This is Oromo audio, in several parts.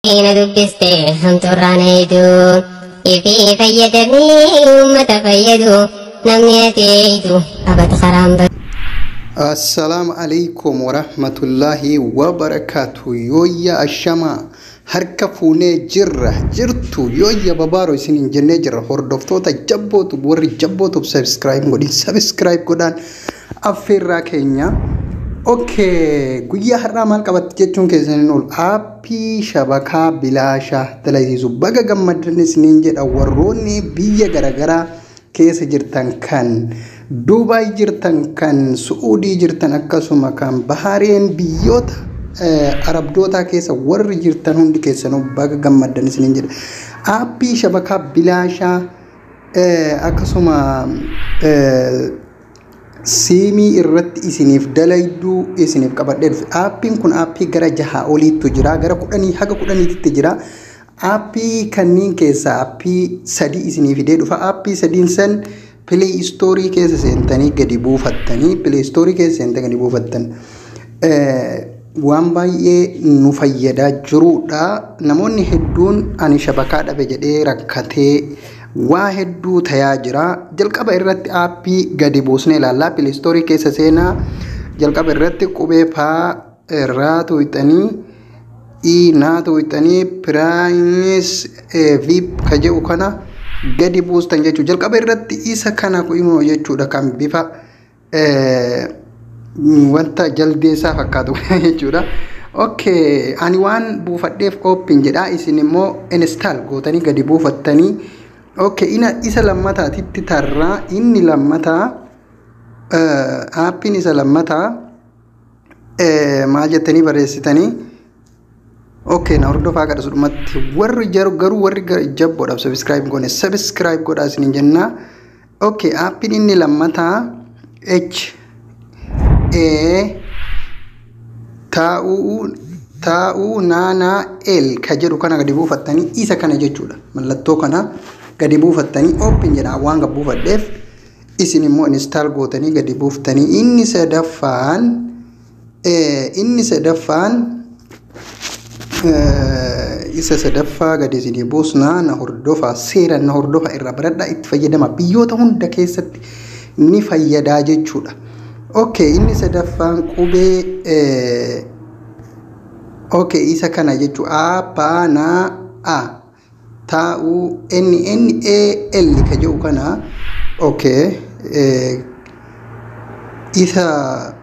Na dubbiste hamtuurraan eeydu ifii fayyadamee uummata fayyadu namni ateeydu abad karaan badu. Assalaamu alaikum warahmatullaahi wabarakaatu. Yooyya, ashamaa, harka fuunee jirra jirtu. Yooyya, babaaroo isiniin jennee jirra. Hordoftoota jabbootu, warri jabbootuuf subscribe godhin, subscribe godhaan affeerraa keenya. Okay, guyyaa har'aa maal qabatti jechuun keessaniin ol aappii shabakaa bilaashaa dalagsiisu. Baga gammadan isiniin jedha. Warroonni biyya garaagaraa keessa jirtan, kan Duubaay jirtan, kan Su'uudii jirtan, akkasuma kan Bahareen, biyyoota Arabdootaa keessa warri jirtan hundi keessanuu baga gammaddan isiniin jedha. Aappii shabakaa bilaashaa akkasuma siimii irratti isiniif dalayduu isiniif qabadhee dhufe. Aappiin kun aappii gara 6 oliittu jira, gara 10 haga 10tti jira. Aappii kanneen keessaa aappii sadii isinii fidee dhufa. Aappii sadiin san Play Store keessa seentanii gadi buufattanii, Play Store keessa seentanii gadi buufattan. Waan baay'ee nu fayyadaa jirudha. Namoonni hedduun ani shabakaa dhabe jedhee rakkatee waa hedduu tayaa jira. Jalqaba irratti aappii gadi buusnee ilaalla. Play Store keessa seenaa, jalqaba irratti qubee paa irraa tuqxanii, i naa tuqxanii, Primus VIP ka jedhu kana gadi buustan jechuudha. Jalqaba irratti isa kana immoo jechuudha, kan bifa wanta jaldeessaa fakkaatu jechuudha. Okay, ani waan buufadheef open jedha, isin immoo install gootanii gadi buufattanii. Okay, ina isa lammataatitti tarraa. Inni lammataa, aappiin isa lammataa maal jettanii barreessitanii? Okay, na hordofaa kadhasudhumatti. Warri jaru garuu warri jabboodhaaf subscribe goone, subscribe godhaa isiniin jennaa. Okay, aappiin inni lammataa H A taa'uu taa'uu naanaa L ka jedhu kana gadi buufattanii, isa kana jechuudha. Mallattoo kana gadi buufattanii open jedha. Waan gad buufadheef, isin immoo install gootanii gadi buuftanii. Inni sadaffaan isa sadaffaa gadi isinii buusnaa. Na hordofaa, seeraan na hordofaa, irraa baradhaa, itti fayyadama. Biyyoota hunda keessatti ni fayyadaa jechuudha. Okay, inni sadaffaan qubee, okay, isa kana jechuu, A P N A taa'uu N N A L ka jedhu kana. Okay, isa,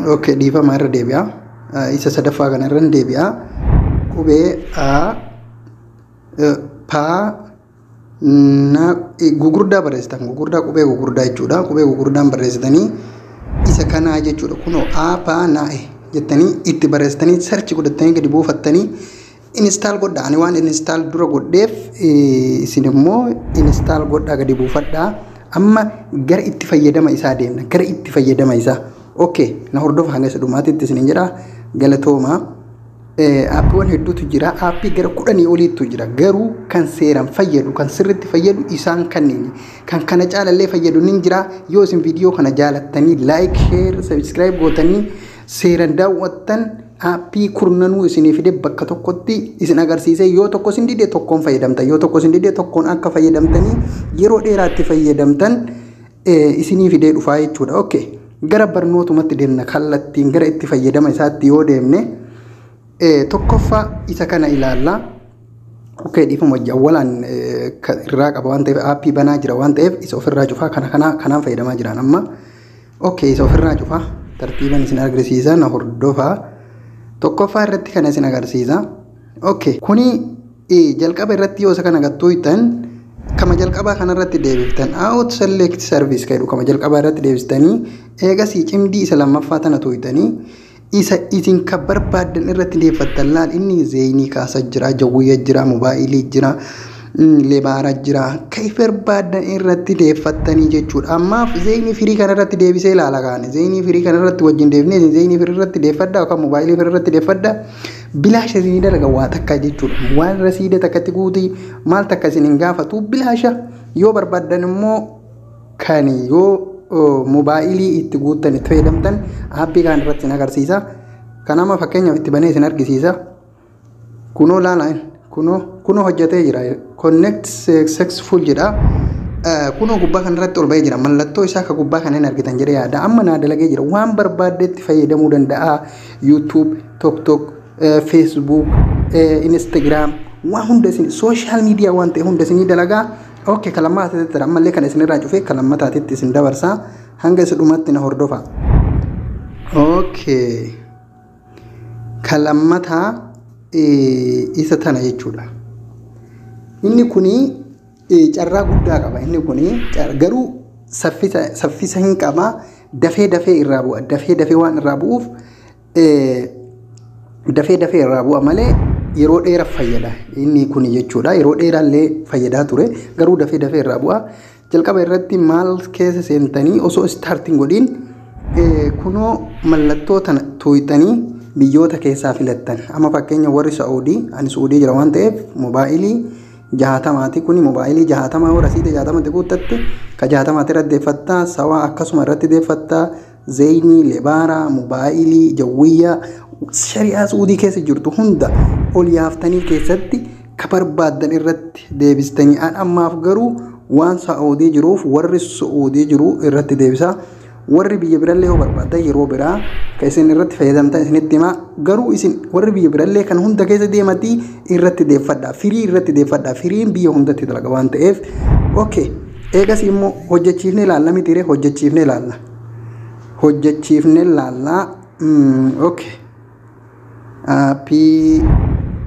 okay, dhiifama, irra deebi'a. Isa sadaffaa kana irra deebi'a. Qubee A P na gugurdaa barreessitan, gugurdaa, qubee gugurdaa jechuudha. Qubee gugurdaan barreessitanii isa kanaa jechuudha. Kunoo A P N E jettanii itti barreessitanii, search godhattanii gadi buufattanii install godhaa. Ani waan install dura godheef, isin immoo install godhaa, gadi buufadhaa. Amma gara itti fayyadama isaa deemna. Gara itti fayyadama isaa. Okay, na hordofa hanga isa dhumaatitti isiniin jedha. Galatooma. Aappiiwwan hedduutu jira. Aappii gara 10 oliitu jira. Garuu kan seeraan fayyadu, kan sirriitti fayyadu isaan kanneeni. Kan kana caalallee fayyadu ni jira. Yoo isin viidiyoo kana jaalattanii like, share, subscribe gootanii seeraan daawwattan, aappii kurnanuu isinii fide bakka tokkotti isin agarsiisee, yoo tokko isin dide tokkoon fayyadamtan, yoo tokko isin dide tokkoon akka fayyadamtanii yeroo dheeraatti fayyadamtan isinii fidee dhufaa jechuudha. Okay. Gara barnootumatti deemna. Kallattiin gara itti fayyadama isaatti yoo deemne, tokkoffaa isa kana ilaalla. Okay, dhiifama wajji awwalaan irraa qaba waan ta'eef, aappii banaa jira waan ta'eef, isa ofirraa cufaa. Kana kanaan fayyadamaa jiran amma. Okay, isa ofirraa cufaa, tartiiban isin agarsiisa, na hordofaa. Tokkoffaa irratti kana isin agarsiisa. Okay, kuni jalqaba irratti yoo isa kana gattuutan, kama jalqabaa kanarratti deebiftan, auto select service kan jedhu kama jalqabaa irratti deebistanii, eegasii cimdii isa lammaffaa tana tuuytanii isa isin ka barbaaddan irratti deeffattan. Laal, inni Zainii kaasa jira, Jawwiyya jira, mobaayilii jira, Lebara jira, kan barbaaddan irratti deeffattanii jechuudha. Ammaaf Zainii Free kana irratti deebisee ilaala. Kaane Zainii Free kana irratti wajjin deebinee, Zainii Free irratti deeffadha yookaan mobaayilii Free irratti deeffadha. Bilaasha isinii dalaga waa takka jechuudha. Waan rasiida takkatti guutii maal takka isin hin gaafatu, bilaasha. Yoo barbaaddan immoo kan yoo mobaayilii itti guuttan itti fayyadamtan, aappii kan irratti isin agarsiisa. Kan amma fakkeenyaaf itti banee isin argisiisa. Kunoo laala, kunoo hojjetee jira. Connect successful jedha. Kunoo gubbaa kanarratti ol bahee jira. Mallattoo isaa akka gubbaa kana hin argitan jedhee yaada. Amma naa dalagee jira. Waan barbaaddetti fayyadamuu danda'a. YouTube, TikTok, Facebook, Instagram, waan hunda isin social media waan ta'e hunda isinii dalagaa. Okay, kalammaa taatee ammallee kana isinirraa cufee kalammaa taatetti isin dabarsaa, hanga isa dhumaatti na hordofa. Okay. Kalammataa isa tana jechuudha. Inni kuni carraa guddaa qaba. Inni kuni garuu saffisa hin qaba. Dafee dafee irraa bu'a. Dafee dafee waan irraa bu'uuf, dafee dafee irraa bu'a malee yeroo dheeraaf fayyada. Inni kuni jechuudha. Yeroo dheeraallee fayyadaa ture. Garuu dafee dafee irraa bu'a. Jalqaba irratti maal keessa seentanii, osoo starting godhiin kunoo mallattoo tana tuuyxanii biyyoota keessaa filattan. Amma fakkeenya warri Saa'udii, ani Saa'udii jira waan ta'eef, moobaayilii 60ti kuni, moobaayilii 60 yoo rasiida 60tti guuttatte ka 60ti irratti deeffattaa, sawaa akkasuma irratti deeffattaa, Zeenii, Lebaaraa, moobaayilii, jawwiyyaa, shari'aa Saa'udii keessa jirtu hunda ol yaaftanii keessatti ka barbaaddan irratti deebistanii. An ammaaf garuu waan Saa'udii jiruuf warri Saa'udii jiru irratti deebisaa. Warri biyya birallee yoo barbaaddan yeroo biraa ka isin irratti fayyadamtan isinitti himaa. Garuu isin warri biyya birallee kan hunda keessa deematii irratti deeffadha, free irratti deeffadha. Free'n biyya hundatti dalaga waan ta'eef. Okay, eegas immoo hojjechiifnee ilaalla mitiiree? Hojjechiifnee ilaalla, hojjechiifnee ilaalla. Okay, aappii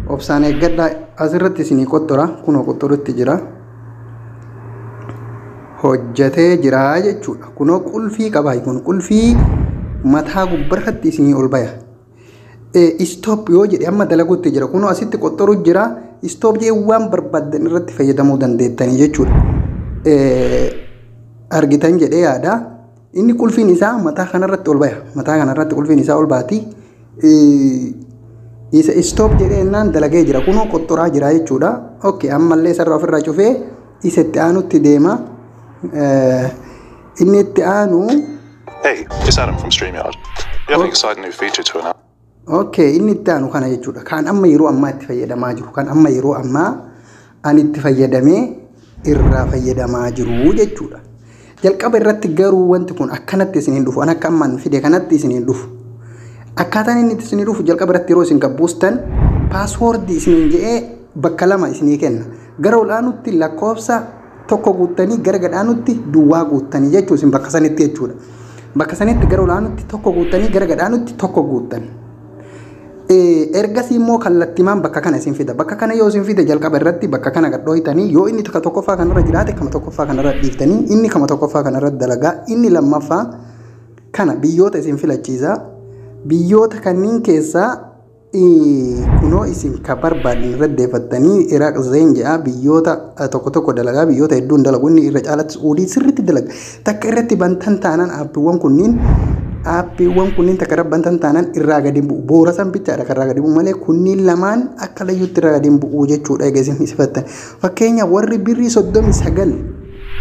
obsaan eeggadha. Asirratti isinii qottora, kunoo qottorutti jira, hojjetee jira jechuudha. Kunoo qulfii qaba, kun qulfii mataa gubbarratti isinii ol baya. Stop yoo jedhe amma dalaguutti jira. Kunoo asitti qoxxoru jira. Stop jedhee waan barbaaddan irratti fayyadamuu dandeettanii jechuudha. Argitan jedhee yaada. Inni qulfiin isaa mataa kanarratti ol baya. Mataa kanarratti qulfiin isaa ol baati. Isa stop jedhee innaan dalagee jira. Kunoo qoxxoraa jira jechuudha. Okay, ammallee isarraa ofirraa cufee isa itti aanutti deema. Inni itti aanu Hey, it's Adam from StreamYard. We have an exciting new feature to announce. Okay, inni itti aanu kana jechuudha. Kan amma yeroo ammaa itti fayyadamaa jiru. Kan amma yeroo ammaa ani itti fayyadamee irraa fayyadamaa jiru jechuudha. Jalqaba irratti garuu wanti kun akkanatti isiniin dhufu. An akka ammaan fide kanatti isiniin dhufu. Akkaataan inni itti isinii dhufu, jalqaba irratti yeroo isin gabbuustan passwordii isiniin jedhee bakka lama isinii kenna. Gara ol'aanutti lakkoofsa tokko guuttanii, gara gadhaanutti duwwaa guuttanii jechuu isin bakka sanitti jechuudha. Bakka sanitti gara ol'aanutti tokko guuttanii, gara gadhaanutti tokko guuttan. Ergasii immoo kallattimaan bakka kana isin fida. Bakka kana yoo isin fide, jalqaba irratti bakka kana gadhooytanii, yoo inni takka tokkoffaa kanarra jiraate kama tokkoffaa kanarra dhiiftanii, inni kama tokkoffaa kanarra dalagaa. Inni lammaffaa kana biyyoota isin filachiisa. Biyyoota kanneen keessaa kunoo isin ka barbaadan irra deeffattanii. Iraaq Zain jedha, biyyoota tokko tokko dalagaa, biyyoota hedduun dalagu. Inni irra caalatti Suudii sirriitti dalaga. Takka irratti bantan taanaan aappiiwwan kunniin takka irra bantan taanaan irraa gadi bu'u. Boora san bichaadha kan irraa gadi bu'u malee kunniin lamaan akka layyuutti irraa gadi bu'u jechuudha. Egaa isin isifattan, fakkeenya warri birrii 39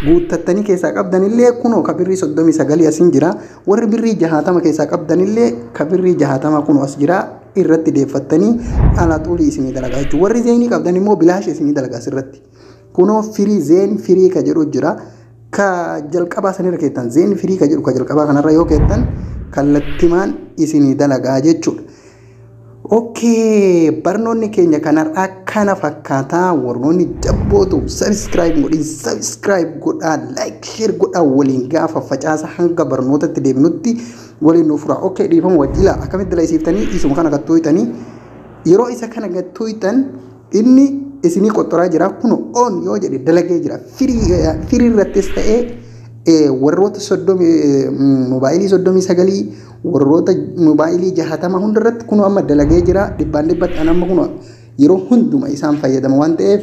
guuttattanii keessaa qabdanillee kunoo ka birrii 39 asin jira. Warri birrii 60 keessaa qabdanillee ka birrii 60 kunoo as jira, irratti deeffattanii alaa xulii isinii dalagaa jechuudha. Warri Zeenii qabdan immoo bilaasha isinii dalagaa asirratti. Kunoo free, Zain free ka jedhu jira. Ka jalqabaa sanirra keettan, Zain free ka jedhu ka jalqabaa kanarra yoo keettan kallattimaan isinii dalagaa jechuudha. Okay, barnoonni keenya kanarraa kana fakkaataa. Warroonni jabbootu subscribe godhin, subscribe godhaa, like, share godhaa, waliin gaafa facaasa, hanga barnootatti deebinutti waliin nuuf fura. Okay, dhiifama wajjila akkamitti dalagsiiftanii isuma kana gattooytanii, yeroo isa kana gattooytan inni isinii qoxxoraa jira. Kun on yoo jedhe dalagee jira. Free irrattis ta'ee warroota 30 moobaayilii 39, warroota moobaayilii 60 hundarratti kun amma dalagee jira dhibbaan dhibbatti. An amma kun yeroo hunduma isaan fayyadama waan ta'eef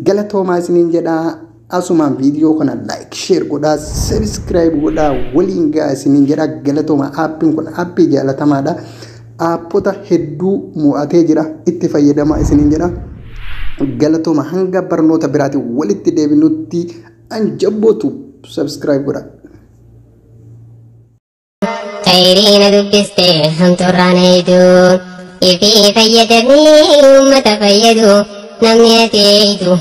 galatoomaa isiniin jedhaa. Asumaan viidiyoo kana like, share godhaa, subscribe godhaa, waliin ga'a isiniin jedhaa. Galatoomaa. Aappiin kun aappii jaalatamaadha. Aappota hedduu mo'atee jira, itti fayyadamaa isiniin jedha. Galatooma, hanga barnoota biraatiin walitti deebinutti an jabbootu subscribe godhaa. Khayriina dubbiste hamtuurraan heeyduu. Ifii fayyadamee uummata fayyadu namni ati eeydu.